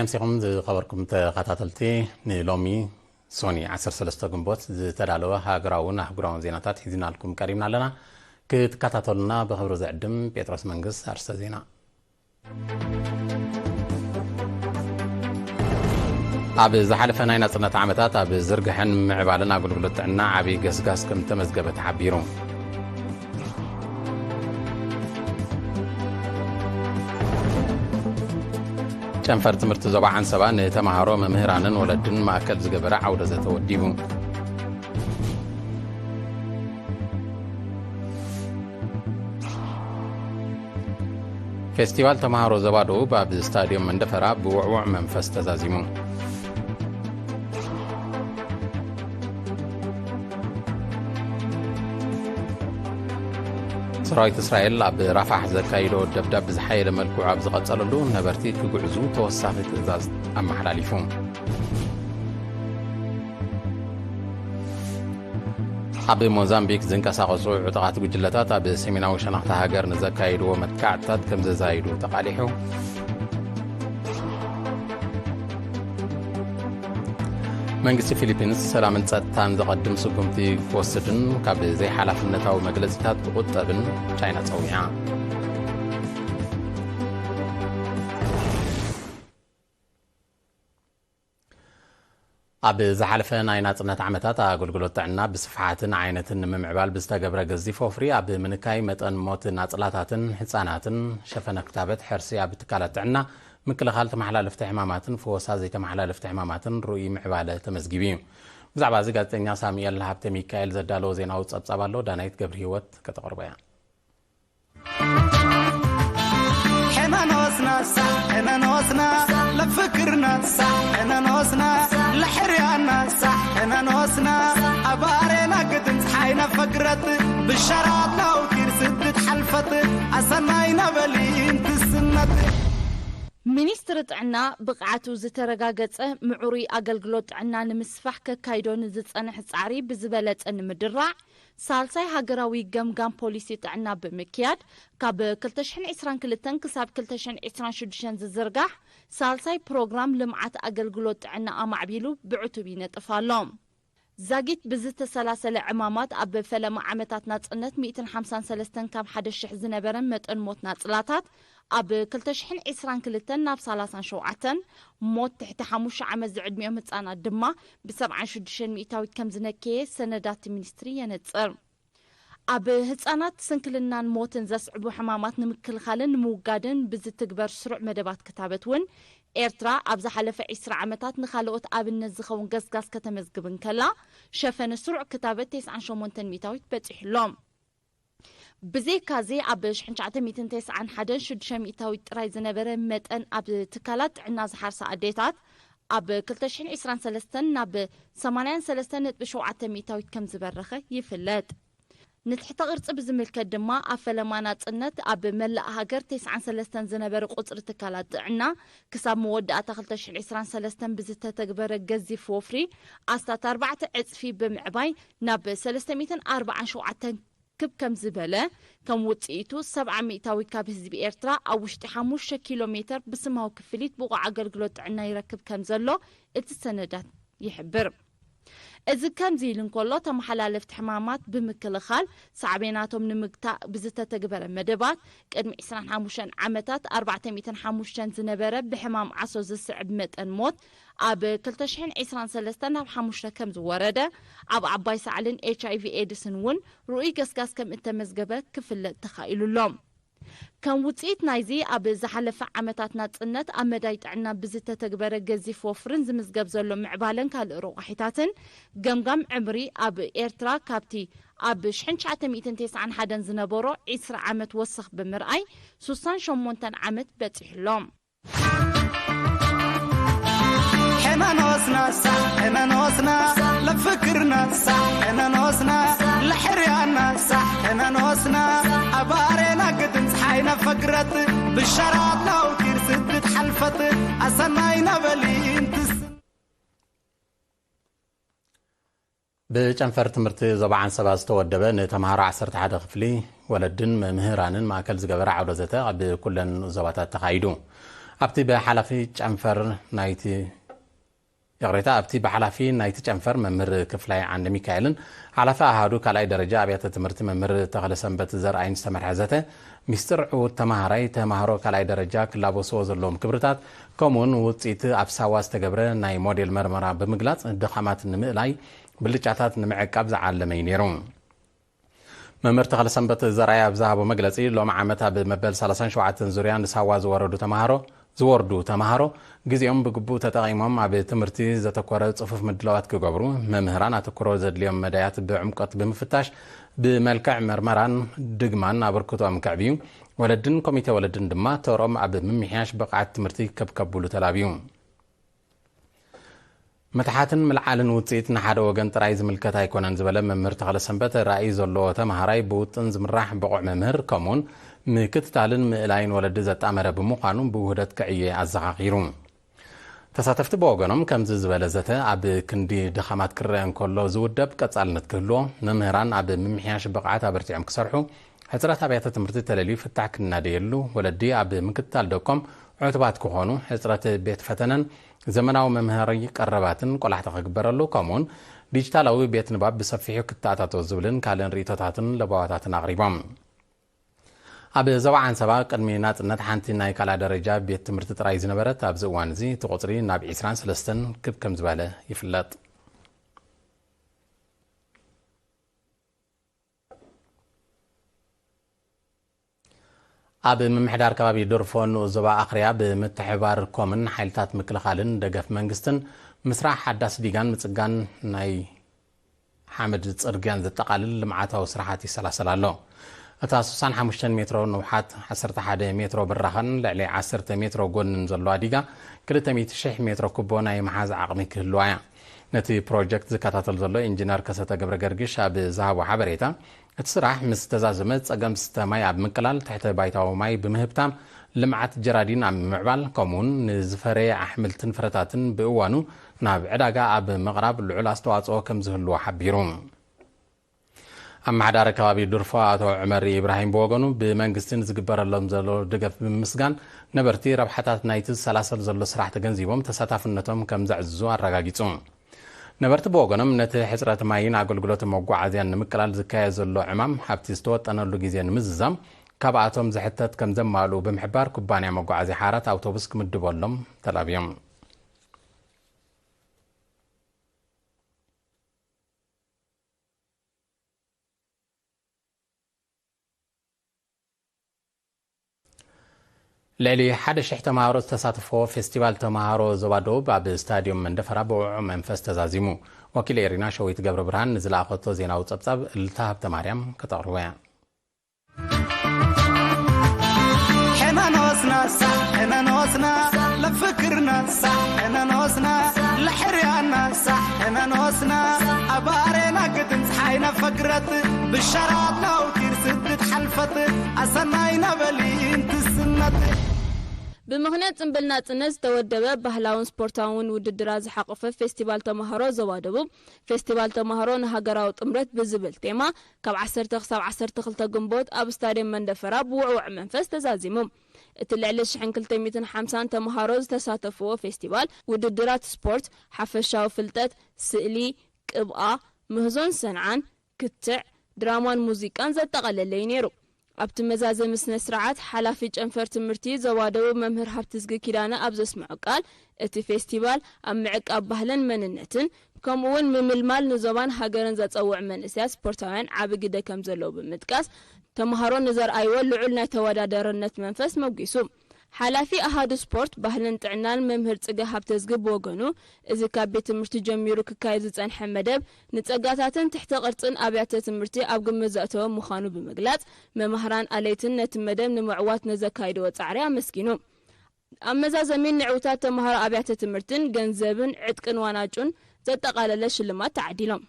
ኣምሲኹም ዝኸበርኩም ተኸታተልቲ፣ ንሎሚ ሶኒ ዓሰርተ ሰለስተ ግንቦት ዝተዳለወ ሃገራውን ኣህጉራውን ዜናታት ሒዝናልኩም ቀሪብና ኣለና። ክትከታተሉና ብኽብሪ ዝዕድም ጴጥሮስ መንግስ። ኣርስተ ዜና። ኣብ ዝሓለፈ ናይ ናጽነት ዓመታት ኣብ ዝርግሐን ምዕባለን ኣገልግሎት ጥዕና ዓብዪ ገስጋስ ከም ዝተመዝገበ ተሓቢሩ። ጨንፈር ትምህርቲ ዞባ ዓንሰባ ንተምሃሮ፣ መምህራንን ወለድን ማእከል ዝገበረ ዓውደ ዘተ ወዲቡ። ፌስቲቫል ተምሃሮ ዞባ ደቡብ ኣብ ስታድዮም መንደፈራ ብውዕዉዕ መንፈስ ተዛዚሙ። ሰራዊት እስራኤል ኣብ ራፋሕ ዘካይዶ ደብዳብ ብዝሓየለ መልክዑ ኣብ ዝቐጸለሉ፣ ነበርቲ ክጉዕዙ ተወሳኺ ትእዛዝ ኣመሓላሊፉ። ኣብ ሞዛምቢክ ዝንቀሳቐሱ ዕጡቓት ጉጅለታት ኣብ ሰሜናዊ ሸነኽቲ ሃገር ንዘካይድዎ መጥቃዕትታት ከም ዘዛይዱ ተቓሊሑ። መንግስቲ ፊሊፒንስ ሰላምን ጸጥታን ዘቐድም ስጉምቲ ክወስድን ካብ ዘይሓላፍነታዊ መግለጺታት ክቑጠብን ቻይና ጸዊዓ። ኣብ ዝሓለፈ ናይ ናጽነት ዓመታት ኣገልግሎት ጥዕና ብስፍሓትን ዓይነትን ንምምዕባል ብዝተገብረ ገዚፍ ወፍሪ ኣብ ምንካይ መጠን ሞት ናጽላታትን ህጻናትን ሸፈነ ክታበት ሕርሲ ኣብ ትካላት ጥዕና ምክልኻል ተመሓላለፍቲ ሕማማትን ፍወሳ ዘይተመሓላለፍቲ ሕማማትን ርኡይ ምዕባለ ተመዝጊቡ እዩ። ብዛዕባ እዚ ጋዜጠኛ ሳሙኤል ሃብተ ሚካኤል ዘዳለዎ ዜናዊ ጸብጻብ ኣሎ። ዳናይት ገብረ ህይወት ከተቕርቦ እያ። ሕነኖስና ሳዕ ሕነኖስና ለፍክርና ሳዕ ሕነኖስና ለሕርያና ሳዕ ሕነኖስና ኣባሬና ግድን ፀሓይና ፈግረት ብሸራት ናውቲር ስድት ሓልፈት ኣሰናይ ነበሊ እንትስነት። ሚኒስትሪ ጥዕና ብቕዓቱ ዝተረጋገጸ ምዕሩይ ኣገልግሎት ጥዕና ንምስፋሕ ከካይዶ ንዝጸንሕ ጻዕሪ ብዝበለጸ ንምድራዕ ሳልሳይ ሃገራዊ ገምጋም ፖሊሲ ጥዕና ብምክያድ ካብ ክልተ ሽሕን ዕስራን ክልተን ክሳብ ክልተ ሽሕን ዕስራን ሽዱሽተን ዝዝርጋሕ ሳልሳይ ፕሮግራም ልምዓት ኣገልግሎት ጥዕና ኣማዕቢሉ ብዕቱብ ይነጥፍ ኣሎ። ዛጊት ብዝተሰላሰለ ዕማማት ኣብ ፈለማ ዓመታት ናጽነት ሚእትን ሓምሳን ሰለስተን ካብ ሓደ ሽሕ ዝነበረ መጠን ሞት ናጽላታት ኣብ ክልተ ሽሕን ዕስራን ክልተን ናብ ሰላሳን ሸውዓተን፣ ሞት ትሕቲ ሓሙሽተ ዓመት ዝዕድሚኦም ህጻናት ድማ ብሰብዓን ሽዱሽተን ሚእታዊት ከም ዝነከየ ሰነዳት ሚኒስትሪ የነጽር። ኣብ ህጻናት ስንክልናን ሞትን ዘስዕቡ ሕማማት ንምክልኻልን ንምውጋድን ብዝትግበር ስሩዕ መደባት ክታበት እውን ኤርትራ ኣብ ዝሓለፈ ዕስራ ዓመታት ንኻልኦት ኣብነት ዝኸውን ገስጋስ ከተመዝግብ እንከላ ሸፈነ ስሩዕ ክታበት ተስዓን ሸሞንተን ሚእታዊት በጺሑ ኣሎ። ብዘይካዚ ኣብ ሽሕን ትሽዓተ ሚእትን ተስዓን ሓደን ሽዱሽተ ሚእታዊት ጥራይ ዝነበረ መጠን ኣብ ትካላት ጥዕና ዝሓርሳ ኣዴታት ኣብ ክልተ ሽሕን ዕስራን ሰለስተን ናብ ሰማንያን ሰለስተን ነጥቢ ሸውዓተ ሚእታዊት ከም ዝበረኸ ይፍለጥ። ንትሕተ ቅርጺ ብዝምልከት ድማ ኣብ ፈለማ ናጽነት ኣብ መላእ ሃገር ተስዓን ሰለስተን ዝነበረ ቁጽሪ ትካላት ጥዕና ክሳብ መወዳእታ ክልተ ሽሕን ዕስራን ሰለስተን ብዝተተግበረ ገዚፍ ወፍሪ ኣስታት ኣርባዕተ ዕጽፊ ብምዕባይ ናብ ሰለስተ ሚእትን ኣርባዓን ሸውዓተን ክብ ከም ዝበለ ከም ውጽኢቱ ሰብዓ ሚእታዊት ካብ ህዝቢ ኤርትራ ኣብ ውሽጢ ሓሙሽተ ኪሎ ሜተር ብስማዊ ክፍሊት ብቑዕ ኣገልግሎት ጥዕና ይረክብ ከም ዘሎ እቲ ሰነዳት ይሕብር። እዚ ከምዚ ኢሉ እንከሎ ተመሓላለፍቲ ሕማማት ብምክልኻል ሳዕቤናቶም ንምግታእ ብዝተተግበረ መደባት ቅድሚ ዕስራን ሓሙሽተን ዓመታት ኣርባዕተ ሚእትን ሓሙሽተን ዝነበረ ብሕማም ዓሶ ዝስዕብ መጠን ሞት ኣብ ክልተ ሽሕን ዕስራን ሰለስተን ናብ ሓሙሽተ ከም ዝወረደ ኣብ ዓባይ ሳዕልን ኤች ኣይ ቪ ኤድስን እውን ርኡይ ገስጋስ ከም እተመዝገበ ክፍለጥ ተኻኢሉ ኣሎ። ከም ውፅኢት ናይዚ ኣብ ዝሓለፈ ዓመታት ናፅነት ኣብ መዳይ ጥዕና ብዝተተግበረ ገዚፍ ወፍርን ዝምዝገብ ዘሎ ምዕባለን ካልእ ረቋሒታትን ገምጋም ዕምሪ ኣብ ኤርትራ ካብቲ ኣብ ሽሕን ትሽዓተ ሚእትን ተስዓን ሓደን ዝነበሮ ዕስራ ዓመት ወሰኽ ብምርኣይ ሱሳን ሸሞንተን ዓመት በፂሑ ኣሎ። ሕነኖስና ሳዕ ሕነኖስና ለፍክርና ሳዕ ሕነኖስና ለሕርያና ሳዕ ሕነኖስና ኣባሬና ግድን ፀሓይና ፈግረት ብሸራት ናውቲር ስድት ሓልፈት ኣሰናይ ነበሊ እንትስ ብጨንፈር ትምህርቲ ዞባ ዓንሰባ ዝተወደበ ንተምሃሮ ዓሰርተ ሓደ ክፍሊ ወለድን መምህራንን ማእከል ዝገበረ ዓውደ ዘተ ኣብ ኩለን ዞባታት ተኻይዱ። ኣብቲ ብሓላፊ ጨንፈር ናይቲ ይቕሬታ፣ ኣብቲ ብሓላፊ ናይቲ ጨንፈር መምህር ክፍላይ ዓንደ ሚካኤልን ሓላፊ ኣሃዱ ካልኣይ ደረጃ ኣብያተ ትምህርቲ መምህር ተኽለ ሰንበት ዘርኣይን ዝተመርሐ ዘተ፣ ሚስጥር ዕዉት ተማሃራይ፣ ተማሃሮ ካልኣይ ደረጃ ክላበስዎ ዘለዎም ክብርታት፣ ከምኡውን ውፅኢት ኣብ ሳዋ ዝተገብረ ናይ ሞዴል መርመራ ብምግላፅ፣ ድኻማት ንምእላይ ብልጫታት ንምዕቃብ ዝዓለመ እዩ ነይሩ። መምህር ተኽለሰንበት ዘርኣይ ኣብ ዝሃቦ መግለጺ፣ ሎሚ ዓመት ኣብ መበል ሰላሳን ሸውዓተን ዙርያ ንሳዋ ዝወረዱ ተማሃሮ ዝወርዱ ተማሃሮ ግዜኦም ብግቡእ ተጠቒሞም ኣብ ትምህርቲ ዘተኮረ ጽፉፍ ምድላዋት ክገብሩ፣ መምህራን ኣተኩሮ ዘድልዮም መዳያት ብዕምቆት ብምፍታሽ ብመልክዕ መርመራን ድግማን ኣበርክቶኦም ከዕብዩ፣ ወለድን ኮሚቴ ወለድን ድማ ተርኦም ኣብ ምምሕያሽ ብቕዓት ትምህርቲ ከብከብሉ ተላብዩ። ምትሓትን ምልዓልን ውፅኢት ንሓደ ወገን ጥራይ ዝምልከት ኣይኮነን ዝበለ መምህር ተኽለሰንበት፣ ራእይ ዘለዎ ተምሃራይ ብውጥን ዝምራሕ ብቑዕ መምህር ከምኡውን ምክትታልን ምእላይን ወለዲ ዘጣመረ ብምዃኑ ብውህደት ክዕየ ኣዘኻኺሩ። ተሳተፍቲ ብወገኖም ከምዚ ዝበለ ዘተ ኣብ ክንዲ ድኻማት ክረአ እንከሎ ዝውደብ ቀፃልነት ክህልዎ፣ መምህራን ኣብ ምምሕያሽ ብቕዓት ኣበርቲዖም ክሰርሑ፣ ሕፅረት ኣብያተ ትምህርቲ ተለልዩ ፍታሕ ክናደየሉ፣ ወለዲ ኣብ ምክትታል ደቆም ዕቱባት ክኾኑ፣ ሕፅረት ቤት ፈተነን ዘመናዊ መምሃሪ ቀረባትን ቆላሕታ ክግበረሉ፣ ከምኡውን ዲጂታላዊ ቤት ንባብ ብሰፊሑ ክተኣታቶ ዝብልን ካልእን ርእይቶታትን ለበዋታትን ኣቕሪቦም። ኣብ ዞባ ዓንሰባ ቅድሚ ናጽነት ሓንቲ ናይ ካልኣይ ደረጃ ቤት ትምህርቲ ጥራይ ዝነበረት፣ ኣብዚ እዋን እዚ እቲ ቁጽሪ ናብ ዒስራን ሰለስተን ክብ ከም ዝበለ ይፍለጥ። ኣብ ምምሕዳር ከባቢ ዶርፎ ንኡስ ዞባ ኣኽርያ ብምትሕብባር ኮምን ሓይልታት ምክልኻልን ደገፍ መንግስትን ምስራሕ ሓዳስ ዲጋን ምጽጋን ናይ ሓመድ ጽርግያን ዘጠቓልል ልምዓታዊ ስራሓት ይሰላሰል ኣሎ። እታ ስሳን ሓሙሽተን ሜትሮ ንውሓት፣ ዓሰርተ ሓደ ሜትሮ ብራኸን ልዕሊ ዓሰርተ ሜትሮ ጎንን ዘለዋ ዲጋ ክልተ ሚእቲ ሺሕ ሜትሮ ኩቦ ናይ ምሓዝ ዓቕሚ ክህልዋ እያ። ነቲ ፕሮጀክት ዝከታተል ዘሎ ኢንጂነር ከሰተ ገብረ ገርግሽ ኣብ ዝሃቦ ሓበሬታ፣ እቲ ስራሕ ምስ ተዛዘመ፣ ጸገም ዝስተ ማይ ኣብ ምቅላል፣ ትሕተ ባይታዊ ማይ ብምህብታም፣ ልምዓት ጀራዲን ኣብ ምምዕባል፣ ከምኡውን ንዝፈረየ ኣሕምልትን ፍረታትን ብእዋኑ ናብ ዕዳጋ ኣብ ምቕራብ ልዑል ኣስተዋጽኦ ከም ዝህልዎ ሓቢሩ። ኣመሓዳሪ ከባቢ ዱርፎ ኣቶ ዑመር ኢብራሂም ብወገኑ፣ ብመንግስቲ ንዝግበረሎም ዘሎ ደገፍ ብምምስጋን፣ ነበርቲ ረብሓታት ናይቲ ዝሰላሰል ዘሎ ስራሕ ተገንዚቦም ተሳታፍነቶም ከም ዘዕዝዙ ኣረጋጊጹ። ነበርቲ ብወገኖም፣ ነቲ ሕጽረት ማይን ኣገልግሎት መጓዓዝያን ንምቅላል ዝካየድ ዘሎ ዕማም፣ ኣብቲ ዝተወጠነሉ ግዜ ንምዝዛም፣ ካብኣቶም ዝሕተት ከም ዘማልኡ ብምሕባር፣ ኩባንያ መጓዓዝያ ሓራት ኣውቶቡስ ክምድበሎም ተላብዮም። ልዕሊ ሓደ ሽሕ ተምሃሮ ዝተሳተፍዎ ፌስቲቫል ተምሃሮ ዞባ ደቡብ ኣብ ስታድዮም መንደፈራ ብውዕዑ መንፈስ ተዛዚሙ። ወኪል ኤሪና ሸዊት ገብረ ብርሃን ንዝለኣኸቶ ዜናዊ ጸብጻብ እልልታ ሃብተ ማርያም ከተቕርቦ እያ። ሕናኖስና ሳዕ ሕናኖስና ለፍክርና ሳዕ ሕናኖስና ለሕርያና ሳዕ ሕናኖስና ኣባሬና ግድን ፀሓይ ነፈግረት ብሻራት ናውቲር ስድት ሓልፈት ኣሰናይ ነበሊ እንትስነት። ብምኽንያት ጽምብል ናጽነት ዝተወደበ ባህላውን ስፖርታውን ውድድራት ዝሓቆፈ ፌስቲቫል ተማሃሮ ዞባ ደቡብ፣ ፌስቲቫል ተማሃሮ ንሃገራዊ ጥምረት ብዝብል ቴማ ካብ ዓሰርተ ክሳብ ዓሰርተ ክልተ ግንቦት ኣብ ስታድየም መንደፈራ ብውዕውዕ መንፈስ ተዛዚሙ። እቲ ልዕሊ ሽሕን ክልተ ሚእትን ሓምሳን ተምሃሮ ዝተሳተፍዎ ፌስቲቫል፣ ውድድራት ስፖርት፣ ሓፈሻዊ ፍልጠት፣ ስእሊ፣ ቅብኣ፣ ምህዞን ሰንዓን፣ ክትዕ፣ ድራማን ሙዚቃን ዘጠቓለለ እዩ ነይሩ። ኣብቲ መዛዘሚ ስነ ስርዓት፣ ሓላፊ ጨንፈር ትምህርቲ ዞባ ደቡብ መምህር ሃብትዝጊ ኪዳነ ኣብ ዘስምዖ ቃል፣ እቲ ፌስቲቫል ኣብ ምዕቃብ ባህልን መንነትን፣ ከምኡ እውን ምምልማል ንዞባን ሃገርን ዘጸውዕ መንእሰያት ስፖርታውያን ዓቢ ግደ ከም ዘለዎ ብምጥቃስ፣ ተምሃሮ ንዘርኣይዎ ልዑል ናይ ተወዳዳርነት መንፈስ መጒሱ። ሓላፊ ኣሃዱ ስፖርት፣ ባህልን ጥዕናን መምህር ጽገ ሃብተዝጊ ብወገኑ፣ እዚ ካብ ቤት ትምህርቲ ጀሚሩ ክካየድ ዝጸንሐ መደብ፣ ንጸጋታትን ትሕተ ቅርጽን ኣብያተ ትምህርቲ ኣብ ግምት ዘእተወ ምዃኑ ብምግላጽ፣ መማህራን ኣለይትን ነቲ መደብ ንምዕዋት ነዘካይድዎ ጻዕሪ ኣመስጊኑ። ኣብ መዛዘሚ ንዕውታት ተምሃሮ ኣብያተ ትምህርትን ገንዘብን ዕጥቅን ዋናጩን ዘጠቓለለ ሽልማት ተዓዲሎም።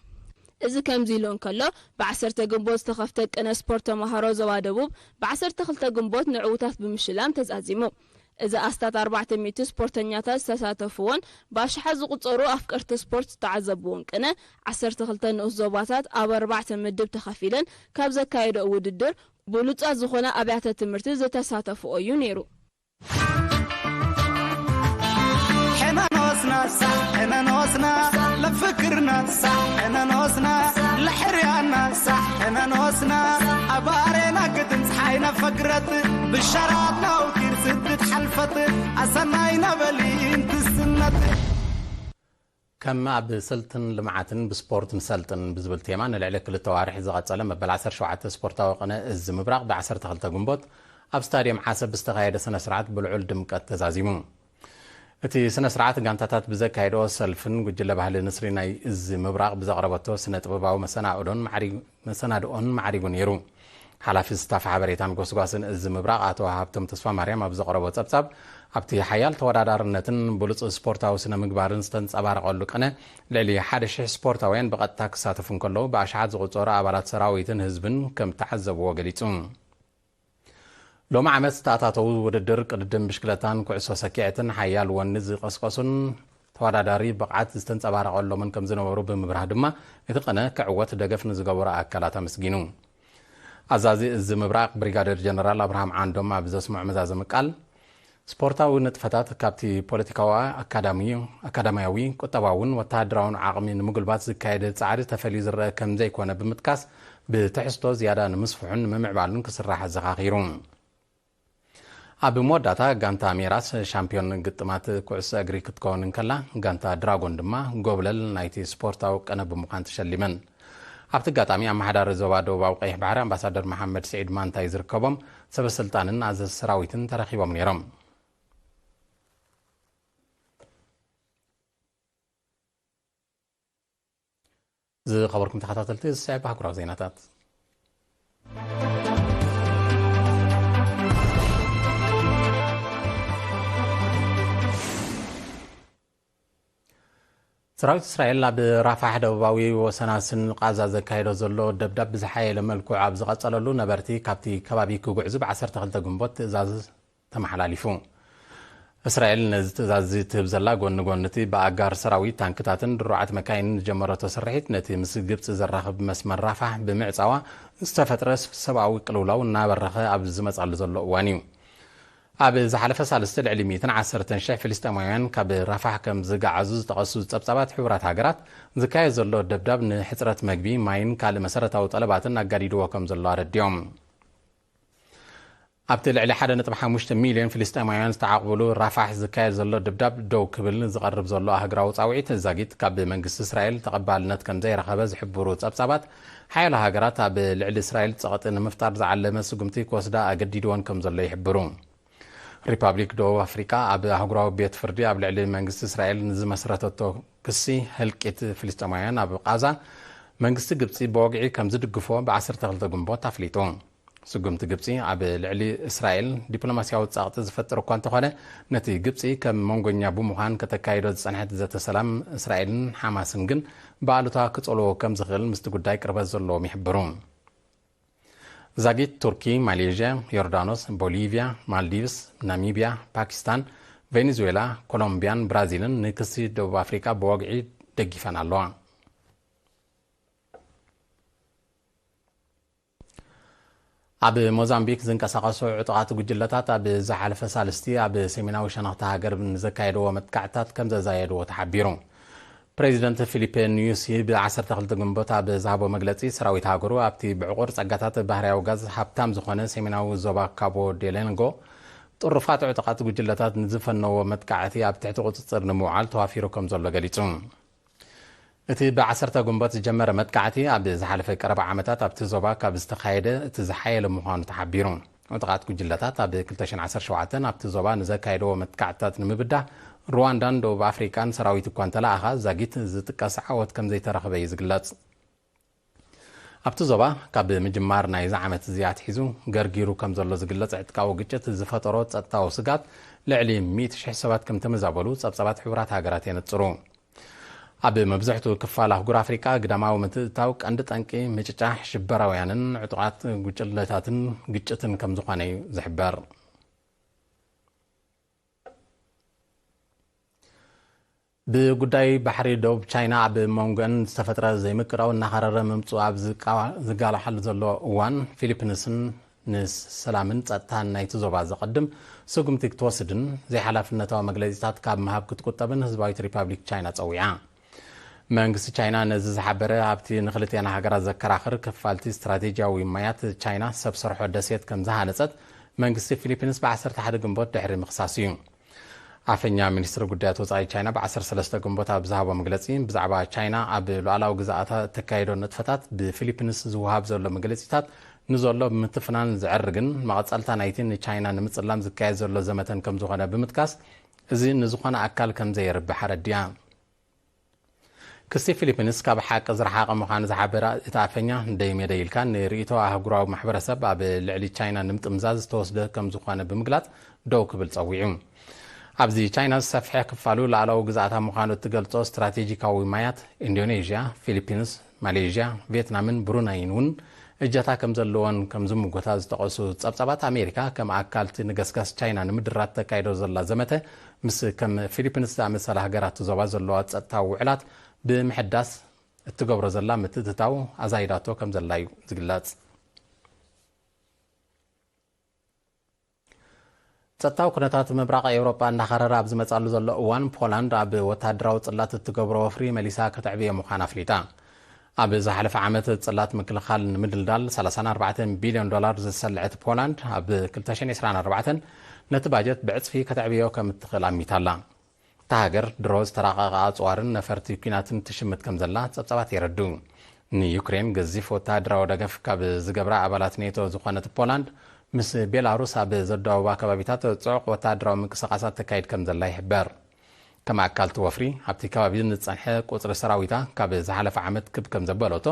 እዚ ከምዚ ኢሉ እንከሎ፣ ብዓሰርተ ግንቦት ዝተኸፍተ ቅነ ስፖርት ተምሃሮ ዞባ ደቡብ ብዓሰርተ ክልተ ግንቦት ንዕውታት ብምሽላም ተዛዚሙ። እዚ ኣስታት ኣርባዕተ ሚእቲ ስፖርተኛታት ዝተሳተፍዎን ብኣሽሓት ዝቑጸሩ ኣፍቀርቲ ስፖርት ዝተዓዘብዎን ቅነ፣ ዓሰርተ ክልተ ንኡስ ዞባታት ኣብ ኣርባዕተ ምድብ ተኸፊለን ካብ ዘካየደኦ ውድድር ብሉጻት ዝኾና ኣብያተ ትምህርቲ ዝተሳተፍኦ እዩ ነይሩ። ፍክርና ሳዕ እነኖስና፣ ለሕርያና ሳዕ እነኖስና፣ ኣባሬና ግድን ፀሓይ ነፈግረት፣ ብሻራት ናውቲር ስድት ሓልፈት፣ ኣሰናይ ነበሊ እንትስነት። ከም ኣብ ስልትን ልምዓትን ብስፖርት ንሰልጥን ብዝብል ቴማ ንልዕሊ ክልተ ዋርሕ ዝቐጸለ መበል ዓሰርተ ሸውዓተ ስፖርታዊ ቅነ እዚ ምብራቕ ብ ዓሰርተ ክልተ ግንቦት ኣብ ስታድየም ዓሰብ ብዝተኻየደ ስነ ስርዓት ብልዑል ድምቀት ተዛዚሙ። እቲ ስነ ስርዓት ጋንታታት ብዘካየዶ ሰልፍን ጉጅለ ባህሊ ንስሪ ናይ እዚ ምብራቕ ብዘቕረበቶ ስነ ጥበባዊ መሰናእዶን ማዕሪ-፣ መሰናድኦን ማዕሪጉ ነይሩ። ሓላፊ ስታፍ ሓበሬታን ጎስጓስን እዚ ምብራቕ ኣቶ ሃብቶም ተስፋ ማርያም ኣብ ዘቕረቦ ጸብጻብ፣ ኣብቲ ሓያል ተወዳዳርነትን ብሉጽ ስፖርታዊ ስነ ምግባርን ዝተንጸባረቐሉ ቅነ ልዕሊ ሓደ ሽሕ ስፖርታውያን ብቐጥታ ክሳተፉ እንከለዉ፣ ብኣሽሓት ዝቑጸሩ ኣባላት ሰራዊትን ህዝብን ከም ተዓዘብዎ ገሊጹ። ሎሚ ዓመት ዝተኣታተዉ ውድድር ቅድድም ብሽክለታን ኩዕሶ ሰኪዐትን ሓያል ወኒ ዝቐስቀሱን ተወዳዳሪ ብቕዓት ዝተንጸባረቐሎምን ከም ዝነበሩ ብምብራህ ድማ፣ እቲ ቅነ ክዕወት ደገፍ ንዝገበሩ ኣካላት ኣመስጊኑ። ኣዛዚ እዚ ምብራቕ ብሪጋደር ጀነራል ኣብርሃም ዓንዶም ኣብ ዘስምዖ መዛዘሚ ቃል፣ ስፖርታዊ ንጥፈታት ካብቲ ፖለቲካዊ፣ ኣካዳሚ-፣ ኣካዳሚያዊ፣ ቁጠባውን ወተሃደራውን ዓቕሚ ንምጉልባት ዝካየድ ጻዕሪ ተፈልዩ ዝረአ ከም ዘይኮነ ብምጥቃስ፣ ብትሕዝቶ ዝያዳ ንምስፍሑን ንምምዕባሉን ክስራሕ ኣዘኻኺሩ። ኣብ መወዳእታ ጋንታ ሜራስ ሻምፒዮን ግጥማት ኩዕሶ እግሪ ክትከውን እንከላ፣ ጋንታ ድራጎን ድማ ጎብለል ናይቲ ስፖርታዊ ቅነ ብምዃን ተሸሊመን። ኣብቲ ኣጋጣሚ ኣመሓዳሪ ዞባ ደቡባዊ ቀይሕ ባሕሪ ኣምባሳደር መሓመድ ስዒድ ማንታይ ዝርከቦም ሰበ ስልጣንን ኣዘዚ ሰራዊትን ተረኺቦም ነይሮም። ዝኸበርኩም ተኸታተልቲ፣ ዝስዕብ ኣህጉራዊ ዜናታት። ሰራዊት እስራኤል ኣብ ራፋሕ ደቡባዊ ወሰናስን ቃዛ ዘካየዶ ዘሎ ደብዳብ ብዝሓየለ መልክዑ ኣብ ዝቐጸለሉ፣ ነበርቲ ካብቲ ከባቢ ክጉዕዙ ብ ዓሰርተ ክልተ ግንቦት ትእዛዝ ተመሓላሊፉ። እስራኤል ነዚ ትእዛዝ እዚ ትህብ ዘላ፣ ጎኒ ጎኒ እቲ ብኣጋር ሰራዊት፣ ታንክታትን ድሩዓት መካይንን ዝጀመረቶ ስርሒት፣ ነቲ ምስ ግብጺ ዘራኽብ መስመር ራፋሕ ብምዕጻዋ ዝተፈጥረ ሰብኣዊ ቅልውላው እናበረኸ ኣብ ዝመጻሉ ዘሎ እዋን እዩ። ኣብ ዝሓለፈ ሳልስቲ፣ ልዕሊ ሚእትን ዓሰርተን ሽሕ ፍልስጤማውያን ካብ ራፋሕ ከም ዝገዓዙ ዝጠቐሱ ጸብጻባት ሕቡራት ሃገራት፣ ዝካየድ ዘሎ ደብዳብ ንሕጽረት መግቢ፣ ማይን ካልእ መሰረታዊ ጠለባትን ኣጋዲድዎ ከም ዘሎ ኣረዲኦም። ኣብቲ ልዕሊ ሓደ ነጥቢ ሓሙሽተ ሚልዮን ፍልስጤማውያን ዝተዓቕብሉ ራፋሕ ዝካየድ ዘሎ ድብዳብ ደው ክብል ዝቐርብ ዘሎ ኣህግራዊ ጻውዒት ዛጊት ካብ መንግስቲ እስራኤል ተቐባልነት ከም ዘይረኸበ ዝሕብሩ ጸብጻባት፣ ሓያሎ ሃገራት ኣብ ልዕሊ እስራኤል ጸቕጢ ንምፍጣር ዝዓለመ ስጉምቲ ክወስዳ ኣገዲድወን ከም ዘሎ ይሕብሩ። ሪፓብሊክ ደቡብ ኣፍሪቃ ኣብ ኣህጉራዊ ቤት ፍርዲ ኣብ ልዕሊ መንግስቲ እስራኤል ንዝመስረተቶ ክሲ ህልቂት ፍልስጤማውያን ኣብ ቃዛ፣ መንግስቲ ግብጺ ብወግዒ ከም ዝድግፎ ብ ዓሰርተ ክልተ ግንቦት ኣፍሊጡ። ስጉምቲ ግብጺ ኣብ ልዕሊ እስራኤል ዲፕሎማስያዊ ጸቕጢ ዝፈጥር እኳ እንተኾነ፣ ነቲ ግብጺ ከም መንጎኛ ብምዃን ከተካይዶ ዝጸንሐት ዘተ ሰላም እስራኤልን ሓማስን ግን ብኣሉታ ክጸልዎ ከም ዝኽእል ምስቲ ጉዳይ ቅርበት ዘለዎም ይሕብሩ። ዛጊት ቱርኪ፣ ማሌዥያ፣ ዮርዳኖስ፣ ቦሊቪያ፣ ማልዲቭስ፣ ናሚቢያ፣ ፓኪስታን፣ ቬኔዙዌላ፣ ኮሎምቢያን ብራዚልን ንክሲ ደቡብ ኣፍሪቃ ብወግዒ ደጊፈን ኣለዋ። ኣብ ሞዛምቢክ ዝንቀሳቐሱ ዕጡቓት ጉጅለታት ኣብ ዝሓለፈ ሳልስቲ ኣብ ሰሜናዊ ሸነኽቲ ሃገር ንዘካየድዎ መጥቃዕትታት ከም ዘዛየድዎ ተሓቢሩ። ፕሬዚደንት ፊሊፔ ኒዩሲ ብ ዓሰርተ ክልተ ግንቦት ኣብ ዝሃቦ መግለጺ፣ ሰራዊት ሃገሩ ኣብቲ ብዕቑር ጸጋታት ባህርያዊ ጋዝ ሃብታም ዝኾነ ሰሜናዊ ዞባ ካቦ ዴሌንጎ ጥሩፋት ዕጡቓት ጉጅለታት ንዝፈነዎ መጥቃዕቲ ኣብ ትሕቲ ቁጽጽር ንምውዓል ተዋፊሩ ከም ዘሎ ገሊጹ። እቲ ብ ዓሰርተ ግንቦት ዝጀመረ መጥቃዕቲ፣ ኣብ ዝሓለፈ ቀረባ ዓመታት ኣብቲ ዞባ ካብ ዝተኻየደ እቲ ዝሓየለ ምዃኑ ተሓቢሩ። ዕጡቓት ጉጅለታት ኣብ ክልተ ሽሕን ዓሰርተ ሸውዓተን ኣብቲ ዞባ ንዘካየደዎ መጥቃዕትታት ንምብዳህ፣ ሩዋንዳን ደቡብ ኣፍሪቃን ሰራዊት እኳ እንተለኣኻ፣ ዛጊት ዝጥቀስ ዓወት ከም ዘይተረኸበ እዩ ዝግለጽ። ኣብቲ ዞባ ካብ ምጅማር ናይዚ ዓመት እዚ ኣትሒዙ ገርጊሩ ከም ዘሎ ዝግለጽ ዕጥቃዊ ግጭት ዝፈጠሮ ጸጥታዊ ስጋት፣ ልዕሊ ሚእቲ ሽሕ ሰባት ከም ተመዛበሉ ጸብጻባት ሕቡራት ሃገራት የነጽሩ። ኣብ መብዛሕትኡ ክፋል ኣህጉር ኣፍሪቃ፣ ግዳማዊ ምትእትታው ቀንዲ ጠንቂ ምጭጫሕ ሽበራውያንን ዕጡቓት ጉጅለታትን ግጭትን ከም ዝኾነ እዩ ዝሕበር። ብጉዳይ ባሕሪ ደቡብ ቻይና ኣብ መንጎን ዝተፈጥረ ዘይምቅዳው እናኸረረ ምምፅኡ ኣብ ዝቃ-፣ ዝጋላሓሉ ዘሎ እዋን፣ ፊሊፒንስን ንሰላምን ጸጥታን ናይቲ ዞባ ዘቐድም ስጉምቲ ክትወስድን ዘይሓላፍነታዊ መግለጺታት ካብ ምሃብ ክትቁጠብን ህዝባዊት ሪፓብሊክ ቻይና ጸዊዓ። መንግስቲ ቻይና ነዚ ዝሓበረ ኣብቲ ንክልቲኣን ሃገራት ዘከራኽር ክፋልቲ ስትራቴጂያዊ ማያት ቻይና ሰብ ሰርሖ ደሴት ከም ዝሃነጸት መንግስቲ ፊሊፒንስ ብ ዓሰርተ ሓደ ግንቦት ድሕሪ ምኽሳስ እዩ። ኣፈኛ ሚኒስትሪ ጉዳያት ወጻኢ ቻይና ብ ዓሰርተ ሰለስተ ግንቦት ኣብ ዝሃቦ መግለጺ፣ ብዛዕባ ቻይና ኣብ ሉዓላዊ ግዛኣታ እተካየዶ ንጥፈታት ብፊሊፒንስ ዝወሃብ ዘሎ መግለጺታት ንዘሎ ብምትፍናን ዘዕርግን መቐጸልታ ናይቲ ንቻይና ንምጽላም ዝካየድ ዘሎ ዘመተን ከም ዝኾነ ብምጥቃስ፣ እዚ ንዝኾነ ኣካል ከም ዘየርብሕ ኣረዲኣ። ክሲ ፊሊፒንስ ካብ ሓቂ ዝረሓቐ ምዃኑ ዝሓበረ እቲ ኣፈኛ፣ ደይሜደ ኢልካ ንርእይቶ ኣህጉራዊ ማሕበረሰብ ኣብ ልዕሊ ቻይና ንምጥምዛዝ ዝተወስደ ከም ዝኾነ ብምግላጽ ደው ክብል ጸዊዑ። ኣብዚ ቻይና ዝሰፍሐ ክፋሉ ላዕላዊ ግዝኣታ ምዃኑ እትገልጾ ስትራቴጂካዊ ማያት ኢንዶኔዥያ፣ ፊሊፒንስ፣ ማሌዥያ፣ ቪየትናምን ብሩናይን እውን እጀታ ከም ዘለዎን ከም ዝምጎታ ዝጠቐሱ ጸብጻባት፣ ኣሜሪካ ከም ኣካልቲ ንገስጋስ ቻይና ንምድራት ተካይዶ ዘላ ዘመተ ምስ ከም ፊሊፒንስ ዝኣመሰላ ሃገራት ዞባ ዘለዋ ጸጥታዊ ውዕላት ብምሕዳስ እትገብሮ ዘላ ምትእትታው ኣዛይዳቶ ከም ዘላ እዩ ዝግለጽ። ጸጥታዊ ኩነታት ምብራቕ ኤውሮጳ እንዳኸረረ ኣብ ዝመጻሉ ዘሎ እዋን፣ ፖላንድ ኣብ ወተሃደራዊ ጽላት እትገብሮ ወፍሪ መሊሳ ከተዕብዮ ምዃና ኣፍሊጣ። ኣብ ዝሓለፈ ዓመት ጽላት ምክልኻል ንምድልዳል ሰላሳን ኣርባዕተን ቢልዮን ዶላር ዝሰልዐት ፖላንድ፣ ኣብ ክልተ ሽሕን ዕስራን ኣርባዕተን ነቲ ባጀት ብዕጽፊ ከተዕብዮ ከም እትኽእል ኣሚታ ኣላ። እታ ሃገር ድሮ ዝተራቐቐ ኣጽዋርን ነፈርቲ ኲናትን ትሽምት ከም ዘላ ጸብጻባት የረድኡ። ንዩክሬን ገዚፍ ወተሃደራዊ ደገፍ ካብ ዝገብራ ኣባላት ኔቶ ዝኾነት ፖላንድ፣ ምስ ቤላሩስ ኣብ ዘደዋውባ ከባቢታት ጽዑቕ ወተሃደራዊ ምንቅስቓሳት ተካይድ ከም ዘላ ይሕበር። ከም ኣካልቲ ወፍሪ፣ ኣብቲ ከባቢ ንዝጸንሐ ቁጽሪ ሰራዊታ ካብ ዝሓለፈ ዓመት ክብ ከም ዘበለቶ፣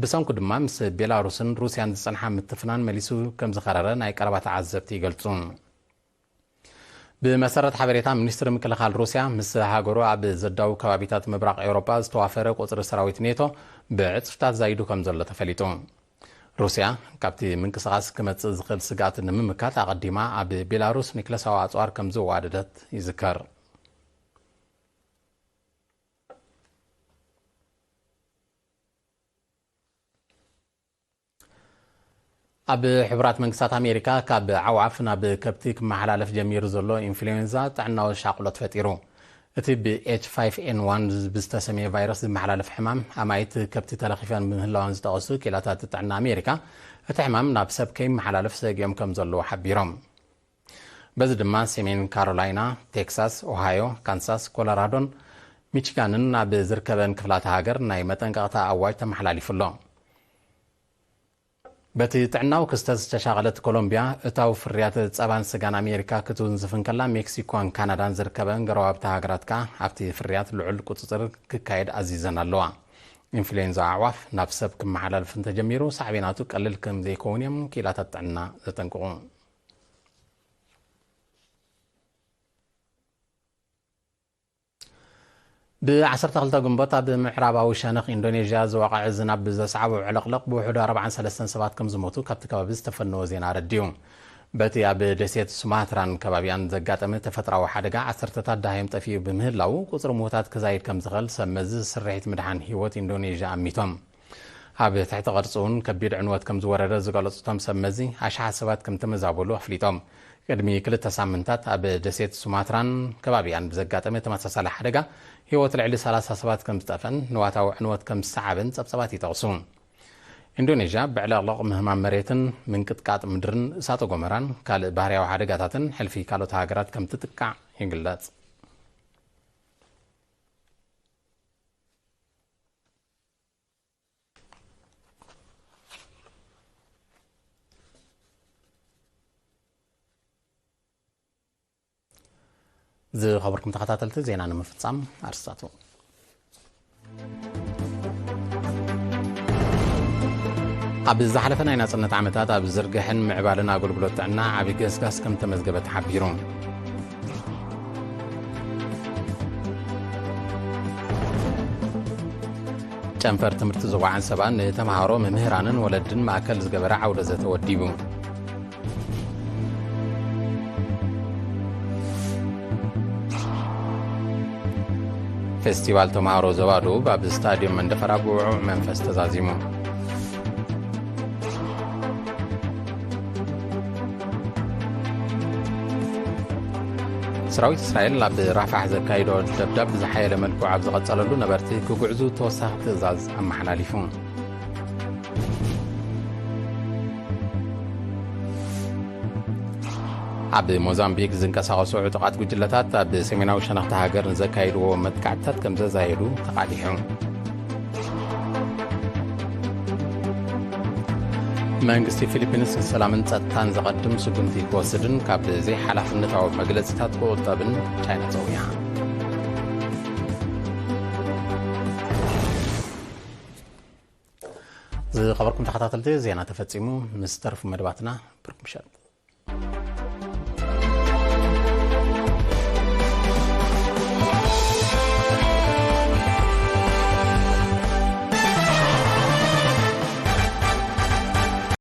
ብሰንኩ ድማ ምስ ቤላሩስን ሩስያን ዝጸንሓ ምትፍናን መሊሱ ከም ዝኸረረ ናይ ቀረባ ተዓዘብቲ ይገልጹ። ብመሰረት ሓበሬታ ሚኒስትሪ ምክልኻል ሩስያ፣ ምስ ሃገሩ ኣብ ዘዳው ከባቢታት ምብራቕ ኤውሮጳ ዝተዋፈረ ቁጽሪ ሰራዊት ኔቶ ብዕጽፍታት ዛይዱ ከም ዘሎ ተፈሊጡ። ሩስያ፣ ካብቲ ምንቅስቓስ ክመጽእ ዝኽእል ስግኣት ንምምካት፣ ኣቐዲማ ኣብ ቤላሩስ ኒክለሳዊ ኣጽዋር ከም ዝዋደደት ይዝከር። ኣብ ሕቡራት መንግስታት ኣሜሪካ፣ ካብ ኣዕዋፍ ናብ ከብቲ ክመሓላለፍ ጀሚሩ ዘሎ ኢንፍሉዌንዛ ጥዕናዊ ሻቕሎት ፈጢሩ። እቲ ብ ኤች ፋይቭ ኤን ዋን ብዝተሰምየ ቫይረስ ዝመሓላለፍ ሕማም፣ ኣማኢት ከብቲ ተለኺፈን ብምህላወን ዝጠቐሱ ክኢላታት ጥዕና ኣሜሪካ፣ እቲ ሕማም ናብ ሰብ ከይመሓላለፍ ሰጊኦም ከም ዘለዉ ሓቢሮም። በዚ ድማ ሰሜን ካሮላይና፣ ቴክሳስ፣ ኦሃዮ፣ ካንሳስ፣ ኮሎራዶን ሚቺጋንን ኣብ ዝርከበን ክፍላተ ሃገር ናይ መጠንቀቕታ ኣዋጅ ተመሓላሊፉ ኣሎ። በቲ ጥዕናዊ ክስተት ዝተሻቐለት ኮሎምቢያ፣ እታው ፍርያት ጸባን ስጋን ኣሜሪካ ክትውንዝፍ እንከላ፣ ሜክሲኮን ካናዳን ዝርከበን ጎረባብቲ ሃገራት ከኣ ኣብቲ ፍርያት ልዑል ቁጽጽር ክካየድ ኣዚዘን ኣለዋ። ኢንፍሉዌንዛ ኣዕዋፍ ናብ ሰብ ክመሓላልፍ እንተጀሚሩ፣ ሳዕቤናቱ ቀሊል ከም ዘይከውን እዮም ክኢላታት ጥዕና ዘጠንቅቑ። ብ ዓሰርተ ክልተ ግንቦት ኣብ ምዕራባዊ ሸነኽ ኢንዶኔዥያ ዝወቕዐ ዝናብ ብዘስዓቦ ዕልቕልቕ ብውሕዱ ኣርባዓን ሰለስተን ሰባት ከም ዝሞቱ ካብቲ ከባቢ ዝተፈነወ ዜና ኣረዲኡ። በቲ ኣብ ደሴት ሱማትራን ከባቢኣን ዘጋጠመ ተፈጥራዊ ሓደጋ ዓሰርተታት ደሃዮም ጠፊኡ ብምህላዉ፣ ቁጽሪ ምዉታት ክዛይድ ከም ዝኽእል ሰብ መዚ ስርሒት ምድሓን ህይወት ኢንዶኔዥያ ኣሚቶም። ኣብ ትሕቲ ቅርጺ እውን ከቢድ ዕንወት ከም ዝወረደ ዝገለጹ እቶም ሰብ መዚ፣ ኣሽሓት ሰባት ከም ተመዛበሉ ኣፍሊጦም። ቅድሚ ክልተ ሳምንታት ኣብ ደሴት ሱማትራን ከባቢኣን ብዘጋጠመ ተመሳሳሊ ሓደጋ ህይወት ልዕሊ ሰላሳ ሰባት ከም ዝጠፍአን ንዋታዊ ዕንወት ከም ዝሰዓበን ጸብጻባት ይጠቕሱ። ኢንዶኔዥያ ብዕለቕለቕ ምህማም መሬትን ምንቅጥቃጥ ምድርን እሳተ ጎመራን ካልእ ባህርያዊ ሓደጋታትን ሕልፊ ካልኦት ሃገራት ከም ትጥቃዕ ይግለጽ። ዝኸበርኩም ተኸታተልቲ፣ ዜና ንምፍጻም ኣርስታቱ። ኣብ ዝሓለፈ ናይ ናጽነት ዓመታት ኣብ ዝርግሕን ምዕባልን ኣገልግሎት ጥዕና ዓቢ ገስጋስ ከም ተመዝገበ ተሓቢሩ። ጨንፈር ትምህርቲ ዞባ ዓንሰባ ንተምሃሮ፣ መምህራንን ወለድን ማእከል ዝገበረ ዓውደ ዘተ ወዲቡ። ፌስቲቫል ተምሃሮ ዞባ ደቡብ ኣብ ስታድዮም መንደፈራ ብውዕውዕ መንፈስ ተዛዚሙ። ሰራዊት እስራኤል ኣብ ራፋሕ ዘካይዶ ደብዳብ ብዝሓየለ መልክዑ ኣብ ዝቐጸለሉ፣ ነበርቲ ክጉዕዙ ተወሳኺ ትእዛዝ ኣመሓላሊፉ። ኣብ ሞዛምቢክ ዝንቀሳቐሱ ዕጡቓት ጉጅለታት ኣብ ሰሜናዊ ሸነኽቲ ሃገር ንዘካይድዎ መጥቃዕትታት ከም ዘዛየዱ ተቓሊሑ። መንግስቲ ፊሊፒንስ ንሰላምን ጸጥታን ዘቐድም ስጉምቲ ክወስድን ካብ ዘይሓላፍነታዊ መግለጺታት ክቑጠብን ቻይና ጸዊዓ። ዝኸበርኩም ተኸታተልቲ፣ ዜና ተፈጺሙ። ምስ ተረፉ መደባትና ብሩክ ምሸት።